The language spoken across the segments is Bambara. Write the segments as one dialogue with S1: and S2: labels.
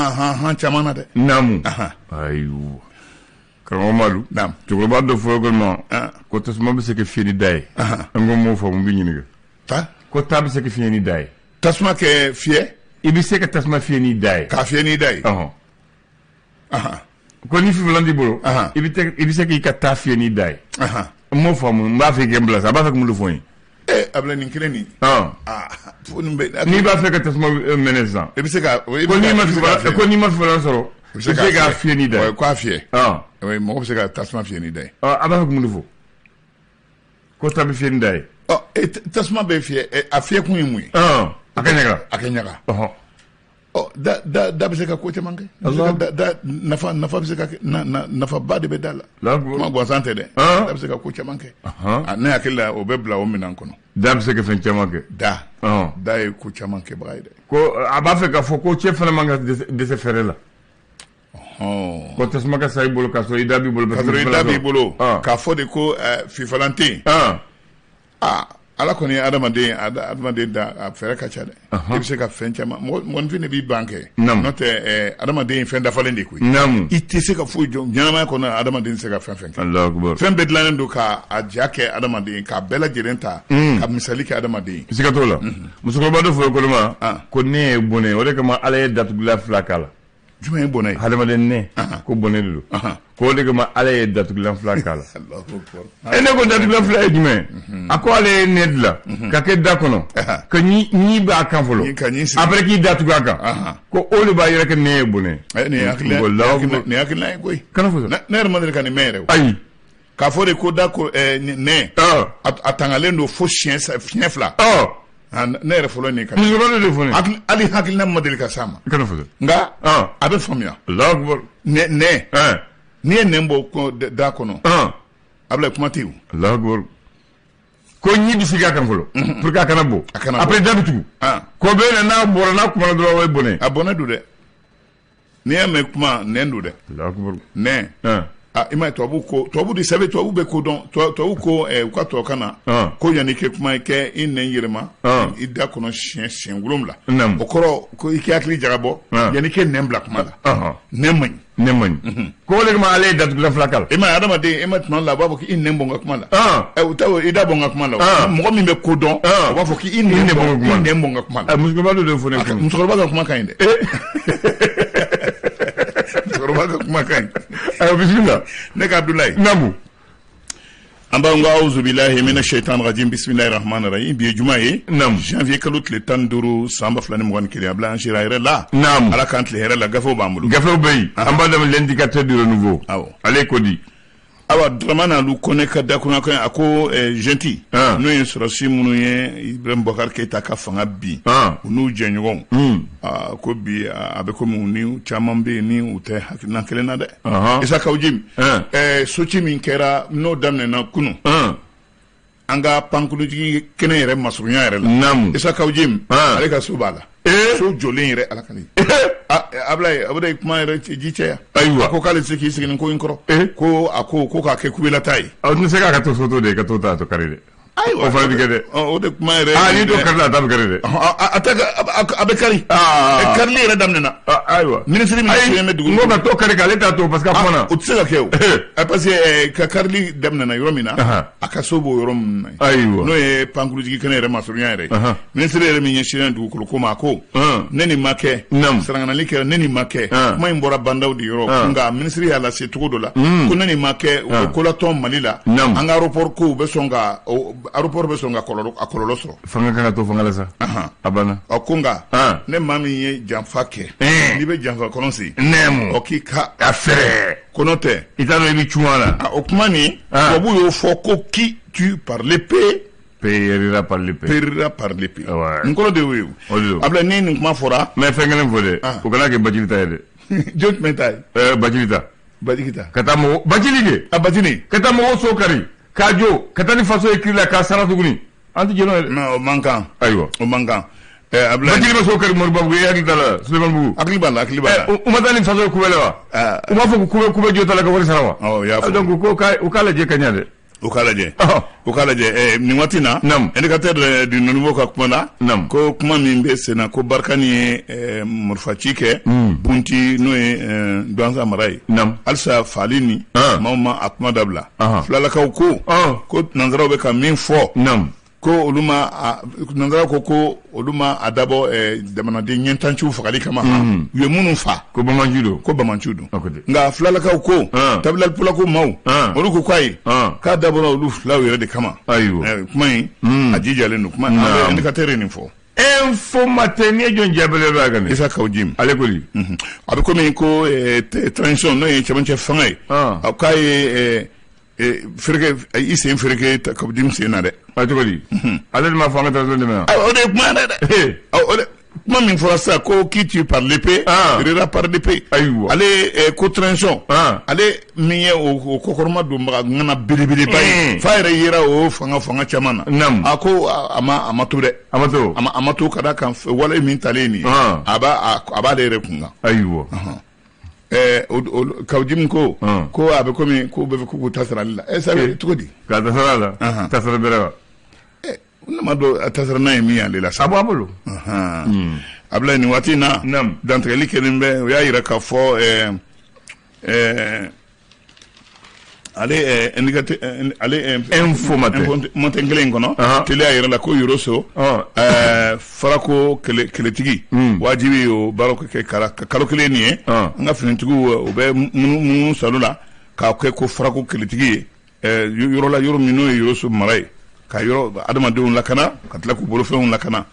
S1: han han han caman na dɛ.
S2: Naamu.
S1: Ahan.
S2: Ayiwa, karamɔgɔ Madu.
S1: Naam.
S2: Cɛkɔrɔba dɔ fɔ ko ma
S1: Ah.
S2: ko tasuma bɛ se ka fiyɛ ni da ye.
S1: Ahan.
S2: An ko m'o fɔ, mun b'i ɲininka?
S1: Ta
S2: Ko ta bɛ se ka fiyɛ ni da ye.
S1: Tasuma kɛ fiyɛ.
S2: I bɛ se ka tasuma fiyɛ ni da ye.
S1: K'a fiyɛ n'i da ye.
S2: Ɔhɔn.
S1: Ahan.
S2: Ko ni fifalan t'i bolo,
S1: Ahan.
S2: i bɛ se k'i ka ta fiyɛ ni da ye.
S1: Ahan.
S2: N m'o faamu, n b'a fɛ k'i n bila sa, a b'a fɛ ka mun de fɔ n ye?
S1: Ee, Abulayi, nin kelen nin.
S2: Ɔn.
S1: Aa, fo nin bɛ.
S2: N'i b'a fɛ ka tasuma mɛnɛ sisan.
S1: I bɛ se ka.
S2: Ko n'i ma fifalan, ko n'i ma fifalan sɔrɔ, i bɛ se k'a fiyɛ ni da ye.
S1: K'a fiyɛ.
S2: Ɔn.
S1: Oui, mɔgɔ bɛ se ka tasuma fiyɛ ni da ye.
S2: Ɔ, a b'a fɛ ka mun de fɔ? Ko ta bɛ fiyɛ ni da ye.
S1: Ɔ, e, tasuma bɛ fiyɛ, a fiyɛ kun ye mun ye?
S2: Ɔn, a ka ɲaga.
S1: A kɛ ɲaga.
S2: Ɔhɔn.
S1: Ɔ, da bɛ se ka ko caman kɛ. Da bɛ se ka da nafa bɛ se ka kɛ na na nafaba de bɛ da la. Kuma gansan tɛ dɛ.
S2: Ɔn.
S1: Da bɛ se ka ko caman kɛ.
S2: Ɔhɔn.
S1: A, ne hakili la, o bɛ bila o minɛn kɔnɔ.
S2: Da bɛ se ka fɛn caman kɛ.
S1: Da.
S2: Ɔn.
S1: Da ye ko caman kɛbaga ye dɛ.
S2: Ko a b'a fɛ k'a fɔ ko cɛ fana man ka dɛsɛ fɛɛrɛ la.
S1: Ɔhɔn.
S2: Ko tasuma ka sa i bolo k'a sɔrɔ i da b'i bolo.
S1: K'a sɔrɔ i da b'i bolo.
S2: Ɔn.
S1: K'a fɔ de ko fifalan tɛ yen.
S2: Ɔn.
S1: Aa, Ala kɔni ye adamaden da, a fɛɛrɛ ka ca dɛ. I bɛ se ka fɛn caman, mɔgɔninfin de b'i ban kɛ.
S2: Naamu.
S1: N'o tɛ, adamaden ye fɛn dafalen de koyi.
S2: Naamu.
S1: I tɛ se ka foyi jɔ ɲɛnamaya kɔnɔ, adamaden tɛ se ka fɛn fɛn kɛ.
S2: Alahu akibaru.
S1: Fɛn bɛɛ dilannen don k'a ja kɛ adamaden, k'a bɛɛ lajɛlen ta ka misali kɛ adamaden ye.
S2: Siga t'o la. Musokɔrɔba dɔ fɔ ko ne ma
S1: Ah.
S2: ko ne ye bɔnɛ, o de kama Ala ye datugulan fila k'a la.
S1: Jumɛn ye bɔnɛ ye?
S2: Hadamaden nɛ ko bɔnɛ de don.
S1: Ahan.
S2: Ko o de kama Ala ye datugulan fila k'a la.
S1: Alahu akibaru.
S2: E, ne ko datugulan fila ye jumɛn? A ko ale ye nɛ dilan ka kɛ da kɔnɔ, ka ɲi b'a kan fɔlɔ.
S1: Ka ɲi sigi.
S2: Après k'i datugu a kan.
S1: Ahan.
S2: Ko o de b'a yɛrɛ kɛ nɛ ye bɔnɛ.
S1: Nin ye hakilina
S2: Allahu akibaru.
S1: nin ye hakilina ye koyi.
S2: Kana fɔ sa.
S1: Ne yɛrɛ ma deli ka nin mɛn yɛrɛ o.
S2: Ayi.
S1: K'a fɔ de ko da ko nɛ.
S2: Ɔ.
S1: A tangalen don fo siɲɛ fila.
S2: Ɔ.
S1: Ah, ne yɛrɛ fɔlɔ nin ka.
S2: Musokɔrɔba dɔ de fɔ ne.
S1: Hali hakilina ma deli ka s'a ma.
S2: Kana fɔ sa.
S1: Nka
S2: Ɔn.
S1: a bɛ faamuya.
S2: Allahu akibaru.
S1: Nɛ.
S2: Ɛn.
S1: N'i ye nɛn bɔ da kɔnɔ.
S2: Ɔn.
S1: Abulayi, kuma tɛ yen o.
S2: Allahu akibaru. Ko ɲi bɛ sigi a kan fɔlɔ. Pour que a kana bɔ.
S1: A kana bɔ.
S2: Après da bɛ tugu.
S1: Ah.
S2: Ko bɛ na n'a bɔra, n'a kumana dɔrɔn, o ye bɔnɛ.
S1: A bɔnɛ don dɛ. N'i y'a mɛn kuma, nɛn don dɛ.
S2: Allahu akibaru.
S1: Nɛn.
S2: Ɛn.
S1: Ah, i m'a ye, tubabu ko, tubabu de sɛbɛn, tubabu bɛ ko dɔn, tubabu ko u ka tubabukan na.
S2: Ɔn.
S1: Ko yanni i kɛ kuma, i kɛ i nɛn yɛlɛma.
S2: Ɔn.
S1: I da kɔnɔ siɲɛ 7.
S2: Naamu.
S1: O kɔrɔ ko i k'i hakili jagabɔ.
S2: Ɔn.
S1: Yanni i kɛ nɛn bila kuma la.
S2: Ɔhɔn.
S1: Nɛn man ɲi.
S2: Ne man ɲi. Ko o de kama ale ye datugulan fila k'a la.
S1: I m'a ye, adamaden, e ma tuma dɔ la, a b'a fɔ k'i nɛn bɔ n ka kuma la.
S2: Ɔn.
S1: U t'a fɔ i da bɔ n ka kuma la o.
S2: Ɔn.
S1: Mɔgɔ min bɛ ko dɔn,
S2: Ɔn.
S1: o b'a fɔ k'i nɛn
S2: nɛn
S1: bɔ
S2: bɔ n ka kuma
S1: i
S2: la.
S1: nɛn bɔ n ka kuma la.
S2: Ɛ, musokɔrɔba dɔ de fɔ ne kun.
S1: Musokɔrɔba ka kuma ka ɲi dɛ. Musokɔrɔba ka kuma ka ɲi.
S2: Ayiwa, bisimila.
S1: Ne ka Abdulayi.
S2: Naamu.
S1: An b'an ko auzubilahi mina shaitan rajim, bisimilahi rahmani rahim. Bi ye juma ye.
S2: Naamu.
S1: Janvier kalo tile 15, san 2021. Abulayi, an sera hɛrɛ la.
S2: Naamu.
S1: Ala k'an tile hɛrɛ la, gafew b'an bolo.
S2: Gafew bɛ yen. An b'a daminɛ L'Indicateur du Renouveau.
S1: Awɔ.
S2: Ale ko di?
S1: Awa, Dramane Alu Kɔnɛ ka dakuna kan, a ko junte
S2: An.
S1: n'o ye sɔrɔsi minnu ye Ibrahim Boubacar Keita ka fanga bin,
S2: An.
S1: u n'u jɛɲɔgɔnw, aa, ko bi a bɛ komi u ni caman bɛ yen ni u tɛ hakilina kelen na dɛ.
S2: Ɔhɔn.
S1: Isa Kawu Jim,
S2: An.
S1: Soci min kɛra, n'o daminɛna kunun,
S2: Ɔn.
S1: an ka pankurujigi kɛnɛ yɛrɛ masurunya yɛrɛ la.
S2: Naamu.
S1: Isa Kawu Jim,
S2: An.
S1: ale ka so b'a la.
S2: Ee.
S1: So jɔlen yɛrɛ, Ala ka ne. Abulayi, a bɛ kuma yɛrɛ ji cɛya.
S2: Ayiwa.
S1: A ko k'ale tɛ se k'i sigi nin ko in kɔrɔ.
S2: Eh.
S1: Ko a ko k'a kɛ kubelata ye.
S2: Aw tɛ se k'a ka to soto de, ka to ta a to kari dɛ.
S1: Ayiwa.
S2: O fana bɛ kɛ dɛ.
S1: Ɔ, o de kuma yɛrɛ.
S2: Aa, n'i to kari la, a ta bɛ kari dɛ.
S1: A tɛ a bɛ kari.
S2: Aa.
S1: Karili yɛrɛ daminɛna.
S2: Ah, ayiwa.
S1: Minisiri min
S2: Ayi,
S1: sigilen bɛ dugu.
S2: n ko ka to kari k'ale t'a to parce que a kumana.
S1: O tɛ se ka kɛ o. Parce que ka karili daminɛna yɔrɔ min na,
S2: Ahan.
S1: a ka so b'o yɔrɔ min na yen.
S2: Ayiwa.
S1: N'o ye pankurujigi kɛnɛ yɛrɛ masurunya yɛrɛ ye.
S2: Ahan.
S1: Minisiri yɛrɛ min ɲɛsinnen dugukolo ko ma, a ko
S2: Ɔn.
S1: ne nin ma kɛ.
S2: Naamu.
S1: Saranganali kɛra, ne nin ma kɛ.
S2: Ɔn.
S1: Kuma in bɔra bandaw de yɔrɔ.
S2: Ɔn.
S1: Nka minisiri y'a lase cogo dɔ la. Ko ne nin ma kɛ, u bɛ
S2: Ɔn.
S1: kolatɔn Mali la.
S2: Naamu.
S1: An ka aéroport kow bɛ sɔn ka aéroport bɛ sɔn ka kɔlɔlɔ, a kɔlɔlɔ sɔrɔ.
S2: Fanga kan ka to fanga la sa.
S1: Ahan.
S2: A banna.
S1: Ɔ, ko nka
S2: Ɔn.
S1: ne maa min ye janfa kɛ,
S2: Ɛn.
S1: n'i bɛ janfa kɔnɔ sen,
S2: Naamu.
S1: ɔ, k'i ka
S2: A fɛrɛ.
S1: ko n'o tɛ.
S2: I t'a dɔn i bɛ cun a la.
S1: A, o kuma nin,
S2: Ah.
S1: tubabu y'o fɔ ko qui tue par l'épée
S2: Périra par l'épée.
S1: périra par l'épée.
S2: Ouais.
S1: Nin kɔrɔ de y'o ye o.
S2: O de don.
S1: Abulayi, ni nin kuma fɔra.
S2: Mais fɛn kelen fɔ dɛ.
S1: Ah.
S2: O kana kɛ Bacili ta ye dɛ.
S1: Jɔn jumɛn ta ye?
S2: Ɛɛ, Bacili ta.
S1: Bajigi ta.
S2: Ka taa mɔgɔ Bacili kɛ.
S1: A, Bajini.
S2: Ka taa mɔgɔw so kari. K'a jɔ ka taa ni faso ye kiri la k'a sara tuguni. An tɛ jɛn n'o ye dɛ.
S1: Non, o man kan.
S2: Ayiwa.
S1: O man kan. Abulayi.
S2: Bacili bɛ so kari Moribabugu, i hakili t'a la, Sulemanibugu.
S1: Hakili b'a la, hakili b'a la.
S2: U ma taa ni faso ye kubɛlɛ wa?
S1: Ah.
S2: U b'a fɔ ko kubɛ jo t'a la ka wari sara wa?
S1: Awɔ, u y'a fɔ.
S2: Donc ko u k'a lajɛ ka ɲɛ dɛ.
S1: O k'a lajɛ, o k'a lajɛ nin waati na. Indicateur du Renouveau ka kuma la, ko kuma min bɛ sen na, ko Barkhane ye marifaci kɛ Bunti, n'o ye Douentza mara ye. Halisa faali nin, maaw ma a kuma dabila. Filalakaw ko nansaraw bɛ ka min fɔ, ko olu ma, nansaraw ko olu ma a dabɔ jamanaden ɲɛtanciw fagali kama. U ye minnu fa,
S2: ko banbaanci don.
S1: Ko banbaanci don. Nka filalakaw ko, Tabital Pulaaku maaw, olu ko k'ayi, k'a dabɔra olu filaw yɛrɛ de kama.
S2: Ayiwa.
S1: Kuma in a jijalen don. Kuma Indicateur ye nin fɔ.
S2: Info Matin, ni ye jɔn jabɛlɛ b'a kan?
S1: Isa Kaw Jim.
S2: Ale ko di?
S1: A bɛ komi ko transition, n'o ye cɛmancɛ fanga ye, a k'a ye fereke i sen fereke Kaw Jim sen na dɛ.
S2: A cogo di? Ale de ma fɔ an ka transition dɛmɛ.
S1: O de ye kuma yɛrɛ dɛ. O de kuma min fɔra sisan, ko qui tue par l'épée rira par l'épée.
S2: Ayiwa.
S1: Ale ko transition, ale min ye o kɔkɔrɔma donbaga ŋana belebeleba ye, f'a yɛrɛ yera o fanga caman na. A ko a ma to dɛ.
S2: A ma to.
S1: A ma to, ka d'a kan wale min talen nin ye, a b'a a b'ale yɛrɛ kun kan.
S2: Ayiwa.
S1: Kaw Jim ko a bɛ komi ko bɛ fɛ k'u ta sara ale la. Ɛ, sabu cogo di?
S2: K'a ta sara la, ta sara bɛrɛ wa?
S1: Ne ma dɔn a ta sara n'a ye min y'ale la sa.
S2: A b'a bolo.
S1: A bila nin waati in na, dantigɛli kɛlen bɛ, o y'a yira k'a fɔ ale indicateur, ale
S2: Info Matin.
S1: Matin kelen in kɔnɔ, teliya yɛrɛ la, ko Yoroso farako kɛlɛtigi wajibi, o baaraw kɛ kalo kelen nin ye. An ka finitigiw, u bɛ munumunu salo la k'a kɛ ko farako kɛlɛtigi ye yɔrɔ la, yɔrɔ min n'o ye Yoroso mara ye, ka yɔrɔ adamadenw lakana, ka tila k'u bolofɛnw lakana.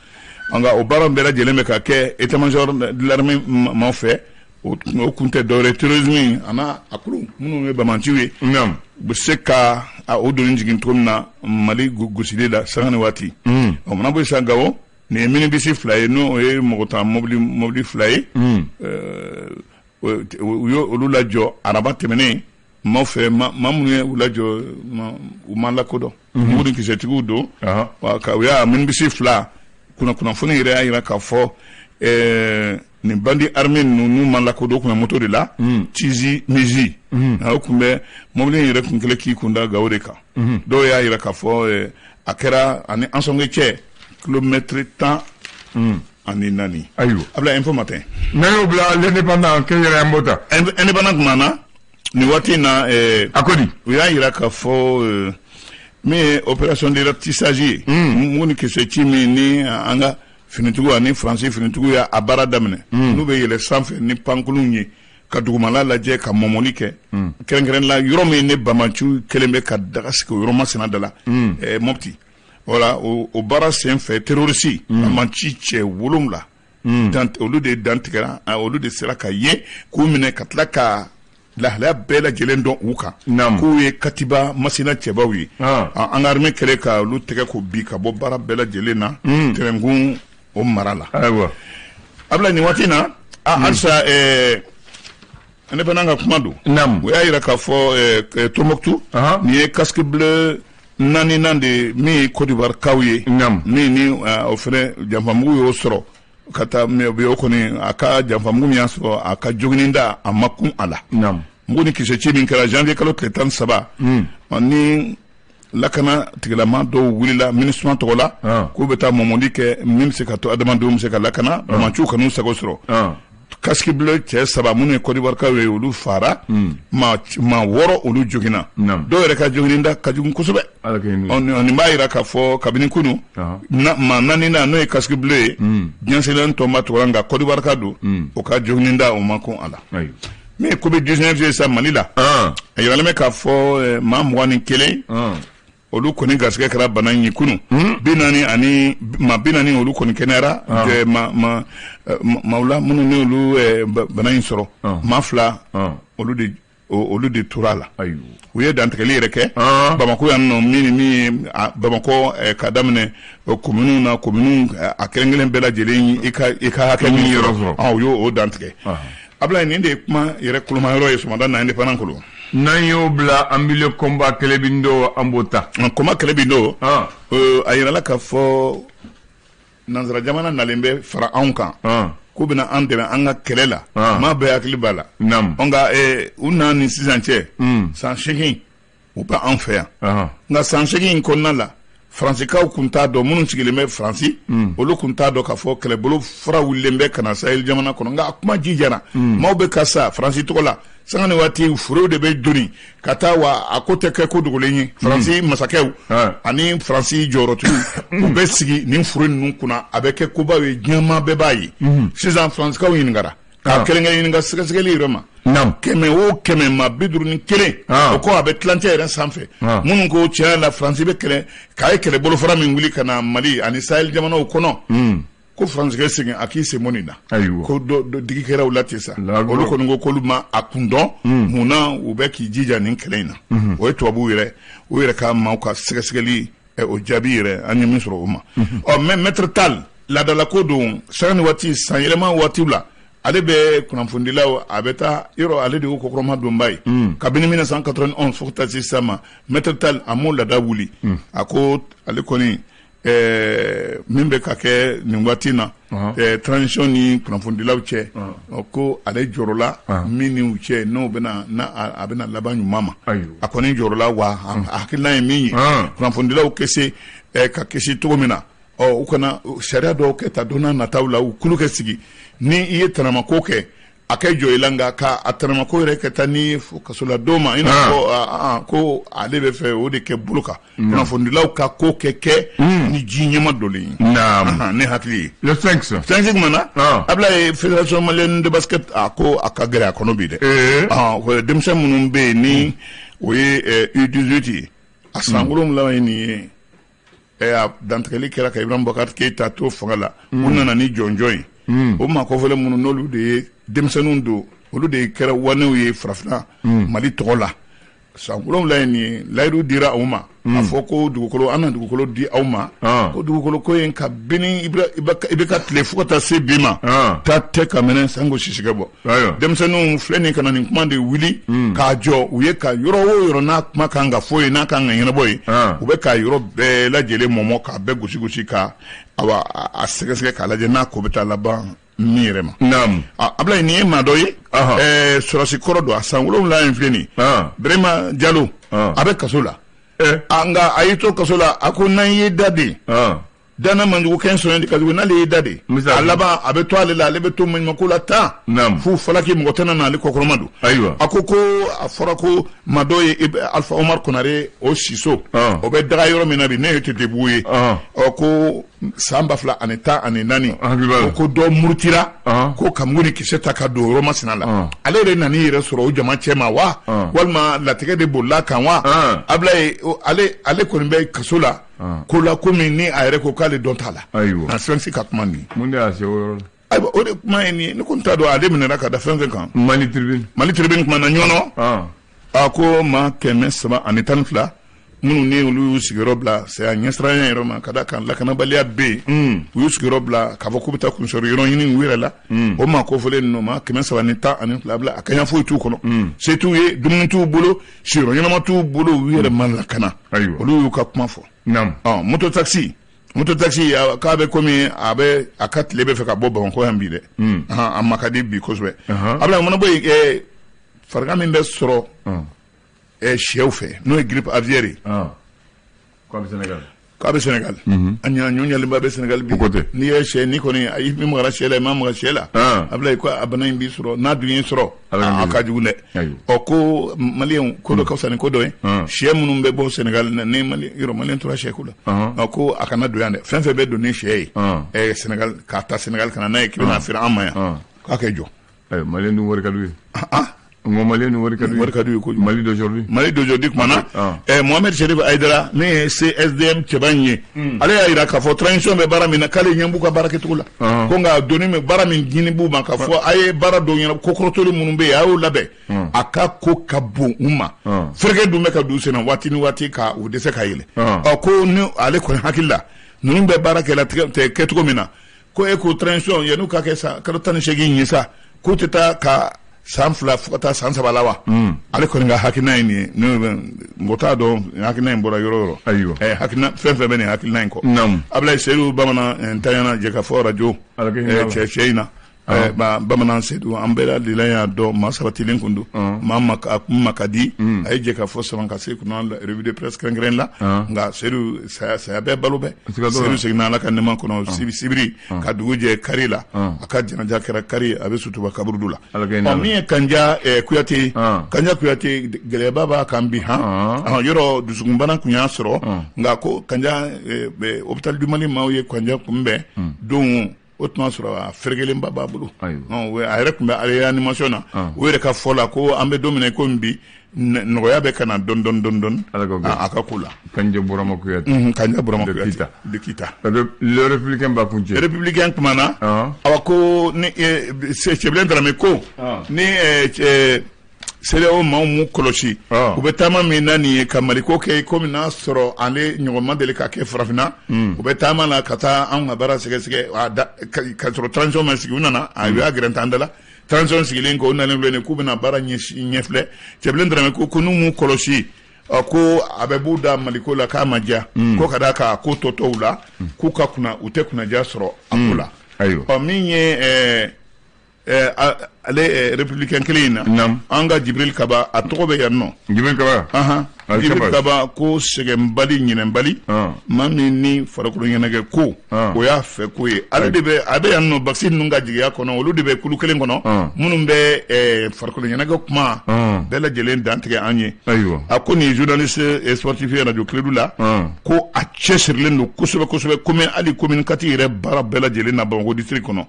S1: Nka o baara bɛɛ lajɛlen bɛ ka kɛ état major de l'armée maaw fɛ. O kun tɛ dɔwɛrɛ, terrorisme a n'a a kulu minnu ye banbaanciw ye, u bɛ se ka o doni jigin cogo min na Mali gosili la sanga ni waati. O mana bɔ yen sisan, Gawo, nin ye minibisi 2 ye, n'o ye mɔgɔ tan mobili 2 ye, u ye olu lajɔ araba tɛmɛnen maaw fɛ. Maa minnu ye u lajɔ, u ma lakodɔn, mugu ni kisɛtigiw don. U y'a minibisi 2, kunnafoni yɛrɛ y'a jira k'a fɔ nin bandits armés ninnu, n'u ma lakodɔn, u tun bɛ moto de la, Tizi Mizi. O tun bɛ mobili in yɛrɛ kun kɛlen k'i kun da Gawo de kan. Dɔw y'a jira k'a fɔ a kɛra ani Ansɔnge cɛ kilomɛtiri 14.
S2: Ayiwa.
S1: A bila Info Matin.
S2: N'an y'o bila, L'Indépendant kɛ yɛrɛ, an b'o ta.
S1: Indépendant tuma na nin waati in na.
S2: A ko di?
S1: U y'a jira k'a fɔ min ye opération de ratissage ye, mugu ni kisɛ ci min ni an ka finitigiw ani Faransi finitigiw y'a baara daminɛ, n'u bɛ yɛlɛ sanfɛ ni pankurunw ye ka dugumala lajɛ, ka mɔmɔli kɛ, kɛrɛnkɛrɛn la yɔrɔ min ni banbaanciw kɛlen bɛ ka daga sigi o yɔrɔ masina da la, Mopti. Wala o baara sen fɛ, terroriste banbaanci cɛ 7, olu de dantigɛra, olu de sera ka ye k'u minɛ, ka tila ka lahalaya bɛɛ lajɛlen dɔn u kan, k'u ye katiba masina cɛbaw ye. An ka armée kɛlen ka olu tɛgɛ ko bi ka bɔ baara bɛɛ lajɛlen na Tɛrɛnkun o mara la.
S2: Ayiwa.
S1: A bila nin waati in na halisa, Indépendant ka kuma don. O y'a jira k'a fɔ Tombouctou, nin ye casque bleu naaninan de min ye Côte d'Ivoire kaw ye, min ni o fɛnɛ janfamugu y'o sɔrɔ ka taa. O kɔni, a ka janfamugu min y'a sɔrɔ, a ka jogininda a ma kun a la. Mugu ni kisɛ ci min kɛra janvier kalo tile 13, ni lakana tigilama dɔw wulila MINUSMA tɔgɔ la k'u bɛ taa mɔmɔli kɛ min bɛ se ka to adamadenw bɛ se ka lakana, banbaanciw kan'u sago sɔrɔ. Casque bleu cɛ 3 minnu ye Côte d'Ivoire kaw ye, olu fara, maa 6 olu joginna, dɔw yɛrɛ ka jogininda ka jugu kosɛbɛ. Nin b'a jira k'a fɔ kabini kunun, maa naaninan, n'o ye casque bleu ye diɲɛ seleke tɔnba tɔgɔ la, nka Côte d'Ivoire ka don, o ka jogininda o ma kun a la. Min ye Covid 19 ye sa Mali la, a yiralen bɛ k'a fɔ maa 21 olu kɔni garisɛgɛ kɛra bana in ye kunun. 40 ani maa 40 olu kɔni kɛnɛyara. Maaw la minnu ni olu bana in sɔrɔ, maa 2 olu de tora a la. U ye dantigɛli yɛrɛ kɛ Bamakɔ yan nɔ, min ye Bamakɔ, ka daminɛ kominiw na, kominiw a kelen kelen bɛɛ lajɛlen, i ka hakɛ min sɔrɔ, u y'o dantigɛ. Abulayi, nin de ye kuma yɛrɛ kolomayɔrɔ ye sɔgɔmada na Indépendant kɔnɔ.
S2: N'an y'o bila, an bɛ Combat Kɛlɛbindo, an b'o ta.
S1: Combat Kɛlɛbindo, a yirala k'a fɔ nansara jamana nalen bɛ fara anw kan, k'u bɛna an dɛmɛ an ka kɛlɛ la. Maa bɛɛ hakili b'a la. Nka u n'a ni sisan cɛ, san 8. U bɛ an fɛ yan, nka san 8 in kɔnɔna la, Faransikaw kun t'a dɔn, minnu sigilen bɛ Faransi, olu kun t'a dɔn k'a fɔ kɛlɛbolo fara wulilen bɛ ka na Sahel jamana kɔnɔ. Nka a kuma jijara, maaw bɛ ka sa Faransi tɔgɔ la sanga ni waati, furew de bɛ doni ka taa, wa a ko tɛ kɛ ko dogolen ye. Faransi masakɛw ani Faransi jɔyɔrɔtigiw, u bɛ sigi nin fure ninnu kunna, a bɛ kɛ kobaw ye, diɲɛmaa bɛɛ b'a ye. Sisan Faransikaw ɲininkara k'a kɛrɛnkɛrɛn ɲininka sɛgɛsɛgɛli yɛrɛ ma, 100 o 100, maa 51, o ko a bɛ tilancɛ yɛrɛ sanfɛ, minnu ko tiɲɛ la Faransi bɛ kɛlɛ k'a ye kɛlɛ bolofara min wuli ka na Mali ani Sahel jamanaw kɔnɔ, ko Faransi ka segin a k'i sen bɔ nin na, ko digi kɛra u la ten sa. Olu kɔni ko k'olu ma a kun dɔn mun na u bɛ k'i jija nin kɛlɛ in na. O ye tubabuw yɛrɛ, u yɛrɛ ka maaw ka sɛgɛsɛgɛli o jaabi yɛrɛ an ye min sɔrɔ o ma. Ɔ mais Maître Tall, laadalako don, sanga ni waati, san yɛlɛma waatiw la, ale bɛ kunnafonidilaw, a bɛ taa yɔrɔ, ale de y'o kɔkɔrɔma donba ye kabini 1991 fo ka taa se sisan ma. Maître Tall, a m'o laada wuli. A ko ale kɔni, min bɛ ka kɛ nin waati na, transition ni kunnafonidilaw cɛ, ko ale jɔrɔla min ni u cɛ, n'o bɛna n'a a bɛna laban ɲuman ma. A kɔni jɔrɔla wa, a hakilina ye min ye, kunnafonidilaw kɛ se ka kisi cogo min na, ɔ u kana sariya dɔw kɛ ta don n'a nataw la, u kulu kɛ sigi, ni i ye tanamako kɛ, a kɛ jɔ i la, nka ka a tanamako yɛrɛ kɛ taa ni kasola don ma, i n'a fɔ ko ale bɛ fɛ o de kɛ bolo kan, kunnafonidilaw ka ko kɛ kɛ ni ji ɲɛma dolen ye. Ne hakili ye
S2: Le 5.
S1: 5 kuma na, Ablaye, Fédération malienne de basket, a ko a ka gɛlɛn a kɔnɔ bi dɛ. Denmisɛn minnu bɛ yen ni o ye U18 ye, a san 7 ye nin ye, a dantigɛli kɛra ka Ibrahim Boubacar Keïta to fanga la, u nana ni jɔnjɔn ye. O maa kɔfɛlen minnu n'olu de ye denmisɛnninw don, olu de kɛra wanew ye farafinna Mali tɔgɔ la. San 7 ye nin ye, layidu dira aw ma, a fɔ ko dugukolo, an na dugukolo di aw ma, ko dugukolo ko in, kabini i bɛ ka tile fo ka taa se bi ma, taa tɛ ka minɛ sanko sisikɛ bɔ. Denmisɛnninw filɛ nin ka na nin kuma de wuli k'a jɔ u ye, ka yɔrɔ o yɔrɔ n'a kuma kan ka fɔ ye, n'a kan ka ɲɛnabɔ ye, u bɛ ka yɔrɔ bɛɛ lajɛlen mɔmɔ, k'a bɛɛ gosi gosi, ka awa a sɛgɛsɛgɛ k'a lajɛ n'a ko bɛ taa laban min yɛrɛ ma. Ablaye, nin ye maa dɔ ye, sɔrɔsi kɔrɔ don, a san 7 in filɛ nin, Birema Jalo, a bɛ kaso la. Nka a y'i to kaso la, a ko n'an y'i da de, danna manjugu kɛ sɔn de ka jugu, n'ale y'i da de, a laban a bɛ to ale la, ale bɛ to maɲumanko la tan f'u falaki, mɔgɔ tɛna na ale kɔkɔrɔma don. A ko ko a fɔra ko maa dɔ ye Alpha Omar Konare, o siso o bɛ daga yɔrɔ min na bi, ne ye Tetebugu ye. Ɔ ko san 2014, o ko dɔ murutira ko ka mugu ni kisɛ ta ka don yɔrɔ masina la, ale yɛrɛ nan'i yɛrɛ sɔrɔ o jama cɛ ma wa, walima latigɛ de bolila kan wa. Ablaye, ale kɔni bɛ kaso la ko la, komi ni a yɛrɛ ko k'ale dɔn t'a la. A Sphinx ka kuma nin.
S2: Mun de y'a se o yɔrɔ la?
S1: Ayiwa, o de kuma ye nin ye, ne ko n t'a dɔn ale minɛra ka da fɛn fɛn kan.
S2: Mali Tribune.
S1: Mali Tribune kuma na, Ɲɔnɔ, a ko maa 312 minnu ni olu y'u sigiyɔrɔ bila saya ɲɛsiranya yɔrɔ ma, ka da kan lakanabaliya bɛ yen, u y'u sigiyɔrɔ bila k'a fɔ k'u bɛ taa kunsɔrɔ yɔrɔ ɲini u yɛrɛ la, o maa kofɔlen ninnu, maa 312 bila, a kaɲa foyi t'u kɔnɔ, se t'u ye, dumuni t'u bolo, sigiyɔrɔ ɲɛnama t'u bolo, u yɛrɛ ma lakana, olu y'u ka kuma fɔ. Moto taxi, moto taxi k'a bɛ komi a bɛ a ka tile bɛ fɛ ka bɔ Bamakɔ yan bi dɛ, a ma ka di bi kosɛbɛ. A bɛna mana bɔ yen, farigan min bɛ sɔrɔ sɛw fɛ, n'o ye grippe aviaire ye.
S2: K'a bɛ Sénégal.
S1: K'a bɛ Sénégal. A ɲa ɲɔ ɲalenba bɛ Sénégal bi. N'i ye sɛ, n'i kɔni i magara sɛ la, i ma maga sɛ la, a bila ko a bana in b'i sɔrɔ, n'a dun y'i sɔrɔ, a ka jugu dɛ. Ɔ ko maliyɛnw, ko dɔ ka fisa ni ko dɔ ye, sɛ minnu bɛ bɔ Sénégal, ni mali yɔrɔ maliyɛn tora sɛ ko la, ko a kana don yan dɛ. Fɛn fɛn bɛ don ni sɛ ye Sénégal, k'a ta Sénégal ka na n'a ye k'i bɛna feere an ma yan, k'a kɛ jɔ.
S2: Maliyɛn dun wari ka d'u ye. N ko maliyɛn dun wari ka d'u ye.
S1: Wari ka d'u ye kojugu.
S2: Mali d'aujourd'hui.
S1: Mali d'aujourd'hui kuma na, Mohamed Cherif Aïdara, min ye CSDM cɛba in ye, ale y'a jira k'a fɔ transition bɛ baara min na, k'ale ɲɛ b'u ka baara kɛcogo la, ko nka doni min, baara min ɲini b'u ma, k'a fɔ a ye baara dɔw ɲɛna, kokɔrɔtɔli minnu bɛ yen, a y'o labɛn, a ka ko ka bon u ma, fɛrɛkɛ dun bɛ ka don u sen na waati ni waati, ka u dɛsɛ ka yɛlɛ. Ɔ ko ni ale kɔni hakili la, ninnu bɛ baara kɛ la kɛcogo min na, ko e ko transition yan'u ka kɛ sa kalo 18 ye sa, k'u tɛ taa ka san 2 fo ka taa san 3 la wa. Ale kɔni ka hakilina ye nin ye, mɔgɔ t'a dɔn hakilina in bɔra yɔrɔ o yɔrɔ.
S2: Ayiwa.
S1: Hakilina fɛn fɛn bɛ nin hakilina in kɔ. Ablaye Seydou Bamanan ntanyana jɛ ka fɔ rajo cɛ in na. Bamanan Sedu, an bɛɛ lajɛlen y'a dɔn, maa sabatilen kun don, maa a kun ma ka di. A ye jɛ ka fɔ sama ka se kunna revue de presse kɛrɛnkɛrɛn la. Nka Sedu, saya, saya bɛɛ balo bɛɛ. Sedu seginna Ala ka nɛma kɔnɔ sibiri ka dugu jɛ kari la. A ka janaja kɛra kari, a bɛ sutuba kaburudu la. Ɔ, min ye Kanja Kuyate, Kanja Kuyate, gɛlɛyaba b'a kan bi han. Yɔrɔ dusukunbana kun y'a sɔrɔ, nka ko Kanja, hôpital du Mali maaw ye Kanja kunbɛn don, o tun y'a sɔrɔ a ferekelenba b'a bolo, a yɛrɛ tun bɛ réanimation na. O yɛrɛ ka fɔ la ko an bɛ don min na i komi bi, nɔgɔya bɛ ka na dɔɔni dɔɔni dɔɔni dɔɔni a ka ko la.
S2: Kanja Burama Kuyate.
S1: Kanja Burama Kuyate de Kita.
S2: Le Républicain b'a kun cɛ.
S1: Républicain kumana, awa, ko ni Cɛbilen Darame ko ni CEDEAO maaw m'u kɔlɔsi, u bɛ taama min na nin ye ka Maliko kɛ komi n'a sɔrɔ ale ɲɔgɔn ma deli ka kɛ Farafinna. U bɛ taama la ka taa anw ka baara sɛgɛsɛgɛ ka sɔrɔ transition ma sigi. U nana, a y'a gɛrɛntɛ an da la. Transition sigilen kɔ, u nalen filɛ nin k'u bɛna baara ɲɛfilɛ. Cɛbilen Darame ko n'u m'u kɔlɔsi, ko a bɛ b'u da Maliko la k'a ma diya, ko ka d'a kan a ko tɔ tɔw la, k'u ka kunna, u tɛ kunnaja sɔrɔ a ko la. Ɔ, min ye ale Républicain kelen in na, an ka Jibril Kaba, a tɔgɔ bɛ yan nɔ.
S2: Jibril Kaba.
S1: Jibril Kaba ko sɛgɛnbali, ɲinɛnbali, maa min ni farikolo ɲɛnajɛ ko o y'a fɛ ko ye, ale de bɛ, a bɛ yan nɔ. Basi ninnu ka jigiya kɔnɔ, olu de bɛ kulu kelen kɔnɔ minnu bɛ farikolo ɲɛnajɛ kuma bɛɛ lajɛlen dantigɛ an ye. A ko nin journaliste sportif ye radio Kledu la, ko a cɛsirilen don kosɛbɛ kosɛbɛ, komi hali commune 4 yɛrɛ baara bɛɛ lajɛlen na Bamakɔ district kɔnɔ.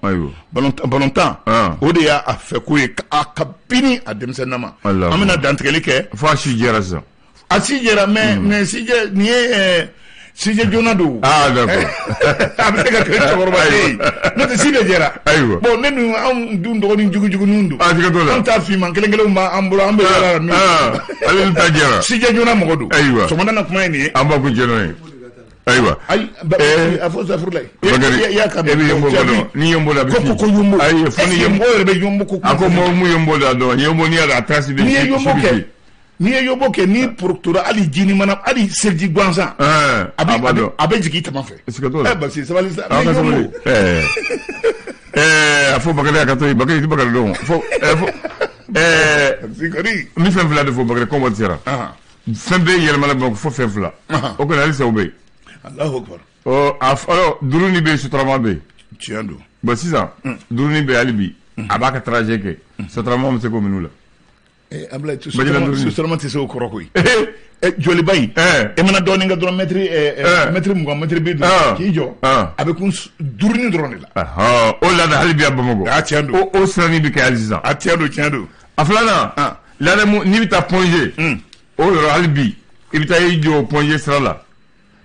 S1: Balontan, o de y'a fɛ ko ye a kabini a denmisɛnninama. An bɛna dantigɛli kɛ.
S2: Fo a si jɛra sisan.
S1: A si jɛra, mais sijɛ nin ye sijɛ joona don.
S2: Ah, d'accord.
S1: A bɛ se ka kɛ cɛkɔrɔba ye, n'o tɛ si de jɛra. Bon, ne dun, anw dun dɔgɔnin jugujuguninw don.
S2: Ah, siga t'o la.
S1: An ta finman kelen kelenw b'an bolo, an bɛ yala la n'u
S2: ye. Ale ni ta jɛra.
S1: Sijɛ joona mɔgɔ don. Sɔgɔmada na kuma ye nin ye.
S2: An b'a kun jɛ n'o ye. Ayiwa.
S1: Ayi, a fɔ safurulayi.
S2: Bakari,
S1: i y'a kan.
S2: E bɛ yonbo dɔn, ni yonbo la a bɛ
S1: ko yonbo.
S2: Ayi, fo ni
S1: yonbo, mɔgɔw yɛrɛ bɛ yonbo ko.
S2: A ko mɔgɔ mun yonbo la dɔn, yonbo n'i y'a dɔn a trace bɛ.
S1: N'i ye yonbo kɛ, n'i ye yonbo kɛ, n'i porokotora hali jini mana, hali seliji gansan,
S2: a b'a
S1: a bɛ jigin i tama fɛ.
S2: Siga t'o la.
S1: Ɛ, basi sabali sa.
S2: An ka sabali. Ɛɛ, a fɔ Bakari a ka to yen. Bakari i tɛ Bakari dɔn fo fo. Ɛɛ, n bɛ fɛn fila de fɔ Bakari, kɔn waati sera. Fɛn bɛɛ yɛlɛmana Bamakɔ fo fɛn fila. O kɔni, halisa o bɛ yen.
S1: Alahu akbar.
S2: Ɔ, a fɔlɔ, duruni bɛ yen, Sotrama bɛ yen.
S1: Tiɲɛ don.
S2: Bon, sisan duruni bɛ yen hali bi, a b'a ka trajet kɛ, Sotrama bɛ se k'o minɛ u la.
S1: Abulayi, Sotrama tɛ se o kɔrɔ koyi. Joliba in, e mana dɔɔnin kɛ dɔrɔn, mètre 20, mètre 50, k'i jɔ, a bɛ kun duruni dɔrɔn de
S2: la. O laada hali bi a Bamakɔ.
S1: A tiɲɛ don.
S2: O siranin bɛ kɛ hali sisan.
S1: A tiɲɛ don, tiɲɛ don.
S2: A filanan, laada, n'i bɛ taa Point G, o yɔrɔ hali bi, i bɛ taa i jɔ Point G sira la,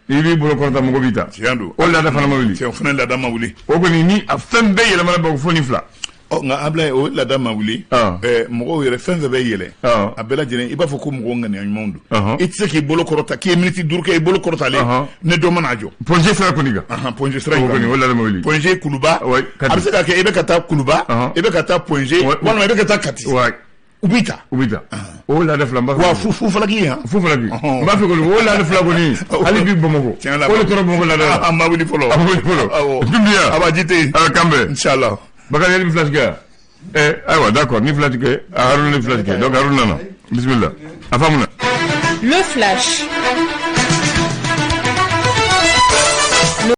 S2: i b'i bolo kɔrɔta, mɔgɔ b'i ta.
S1: Tiɲɛ don.
S2: O laada fana ma wuli.
S1: Tiɲɛ, o fana laada ma wuli.
S2: O kɔni, ni a fɛn bɛɛ yɛlɛmana Bamakɔ fo ni fila.
S1: Ɔ, nka Abulayi, o laada ma wuli. Mɔgɔw yɛrɛ, fɛn fɛn bɛ yɛlɛ, a bɛɛ lajɛlen, i b'a fɔ ko mɔgɔw ŋaniya ɲumanw don. I tɛ se k'i bolo kɔrɔta k'i ye miniti 5 kɛ i bolo kɔrɔtalen, ne dɔ mana jɔ.
S2: Point G sira kɔni kan.
S1: Point G sira in
S2: kan. O kɔni, o laada ma wuli.
S1: Point G, Kuluba, a bɛ se ka kɛ i bɛ ka taa Kuluba, i bɛ ka taa Point G, walima i bɛ ka taa Kati. U b'i ta.
S2: U b'i ta. O laada fila n b'a
S1: fɛ. Wa fu falaki han.
S2: Fu falaki. N b'a fɛ kɔni, o laada fila kɔni hali bi Bamakɔ.
S1: Tiɲɛ la.
S2: O de tora Bamakɔ laada la.
S1: A ma wuli fɔlɔ.
S2: A ma wuli fɔlɔ.
S1: Awɔ.
S2: Dunbiya.
S1: A b'a ji tɛ yen.
S2: Ala kan bɛn.
S1: Inshallah.
S2: Bakari, yali fila tigɛ. Ayiwa, d'accord, ni fila tigɛ, Haruna ni fila tigɛ, donc Haruna nana. Bismillah. A faamuna.
S3: Le flash.